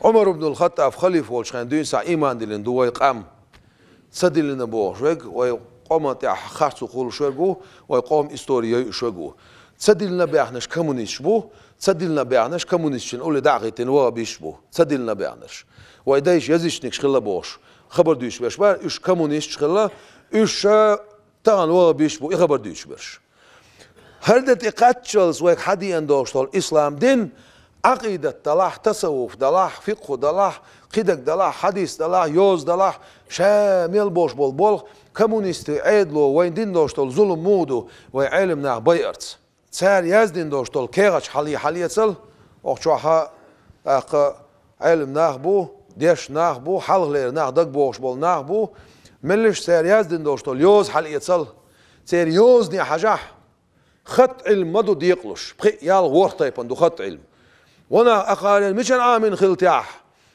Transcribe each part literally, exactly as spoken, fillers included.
Ӏумар ибн ал-Хаттаб халифа волчу хенахь дуьйна схьа ийман диллина ду вай къам. Ца диллина бохуш верг, вай къоман тӀехь харцо хуьлуш верг ву, вай къоман истори йойуш верг ву. Ца диллина баьхнарш коммунисташ бу, ца диллина баьхнарш коммунисташна улле дӀа а хӀиттина ваххабисташ бу. Ца диллина баьхнарш. Вай дайша язычникаш хилла бохуш, хабар дуьйцуш берш бара, уьш коммунисташ хилла, уьш, а, тахана ваххабисташ бу, и хабар дуьйцуш берш. ХӀара де тӀе кхаччалц вайга хьадеана долуш долу ислам дин, Ӏакъидат далахь, тасаввуф далахь, фикъхӀу далахь, кхидерг далахь, хьадис далахь, йоза далахь, ша мел болуш болу болх, коммунистийн Ӏедало вайна дина долуш долу зулам муха ду, вайн Ӏелам нах байарца. Цара яздина долуш долу кехаташ хьале-, хьалецал, оху чохь а, тӀаккха Ӏелам нах бу, дешна нах бу, хьалхалера нах, дагабохуш болу нах бу, меллаша цара яздина долуш долу йоза хьалаэцал, церан йозане хьажахь, хатта Ӏилма ма ду декъалуш, пхи а, ялх а, ворхӀ тайпана ду хатта Ӏилма. Ва нах акхарел мичара Ӏамийна хилла техьа,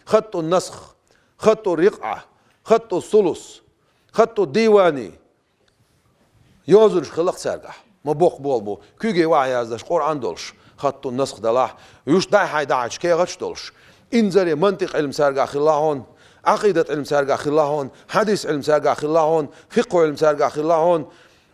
хатту насх, хатту рикъа, хатту сулус, хатту дийвани, йозанаш хилла-кх цаьргахь. Ма боккха болу бу. Куьйге вахьа яздеш Къуръан долуш, хатту насх далахь, уьш дӀа-хьа дӀахьаьжча кехаташ долуш. Инзаре мантикъ Ӏилма цаьргахь хилла хьуна, Ӏакъидат Ӏилма цаьргахь хилла хьуна, хьадис Ӏилма цаьргахь хилла хьуна, фикъхӀу Ӏилма цаьргахь хилла хьуна,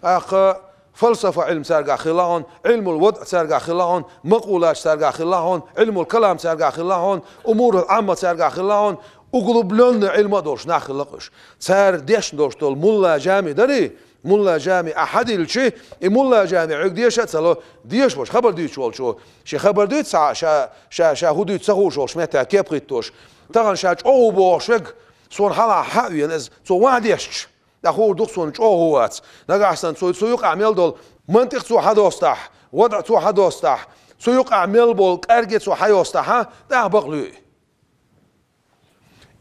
тӀаккха фалсафа Ӏилма цаьргахь хилла хьуна, Ӏилмул вадъ цаьргахь хилла хьуна, макъулаташ цаьргахь хилла хьуна, Ӏилмул калам цаьргахь хилла хьуна, умурул Ӏамма цаьргахь хилла хьуна, углублённый Ӏилма а долуш нах хилла-кх уьш. Цара дешна долуш долу мулла жами дарий, мулла жами ахьа дилчи, и мулла жами хьоьга деша а ца ло, деша болуш хабар дуьйцуш волчо, шен хабар дуьйцу ша, ша, ша, ша хӀун дуьйцу ца хууш волуш меттехь кеп хӀиттош. Тахана ша чӀогӀа ву бохуш верг, суна хьалха хьа а веана иза, цо вахьа дешча, тӀаккха хуур ду-кх суна чӀогӀа хӀун вац. Нагахь санна цо, цу юкъахь мел долу мантикъ цо хьадостахь, вадъ цо хьадостахь, цу юкъахь мел болу кӀорге цо хьайостахьа, тӀаккха бакълуьй.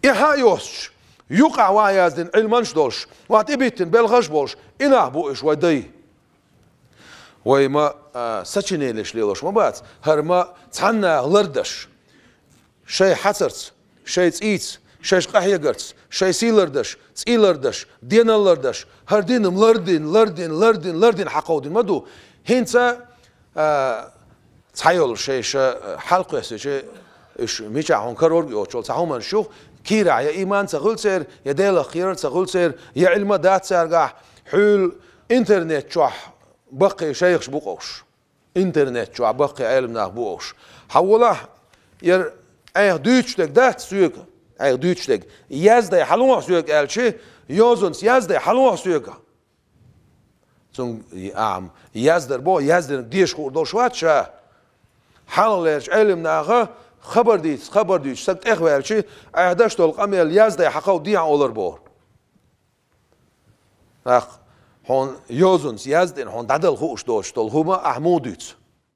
И хьа а йостуш, юкъахь ван яздина Ӏилманаш долуш, ван тӀебиттина белхаш а болуш, и нах бу уьш вай дай. Вай ма, а, сочиненеш лелош ма бац, хӀара ма цхьаннах лардаш. Шайн хьацарца, шайн цӀийца, шайша къахьегарца, шайн сий лардаш, цӀий лардаш, денал лардаш, хӀара дин-м лардина, лардина, лардина, лардина хьакховдина ма ду. ХӀинца, а, цхьайолу шайша, а, хьалакхоьссича, уьш мичахь хьуна карор йоцучул цхьа хӀуманаш юха, кийрахь я ийман ца хуьлу церан, я Делах кхерар ца хуьлу церан, я Ӏилма дац цаьргахь, хьуьлла интернет чохь баккхий шайхаш бу-кх уьш. Интернет чохь баккхий Ӏелам нах бу уьш. Хьан волахь, яра айхьа дуьйцуш дерг дац соьга, айхьа дуьйцуш дерг. Яздай хьалохьа соьга аьлчи, йозанца яздай хьалохьа соьга. Цунга ахьа яздар боху, яздинарг деша хуур долуш вац ша. Хьалхалерчу Ӏелам наха хабар дийца, хабар дуьйцуш саг тӀехваьлчи, айхьа даш долу къамел яздай хьакховда дехьа олар боху. ТӀаккха хьуна йозанца яздина, хьуна дӀадала хууш доцуш долу хӀума ахьа муха дуьйцу?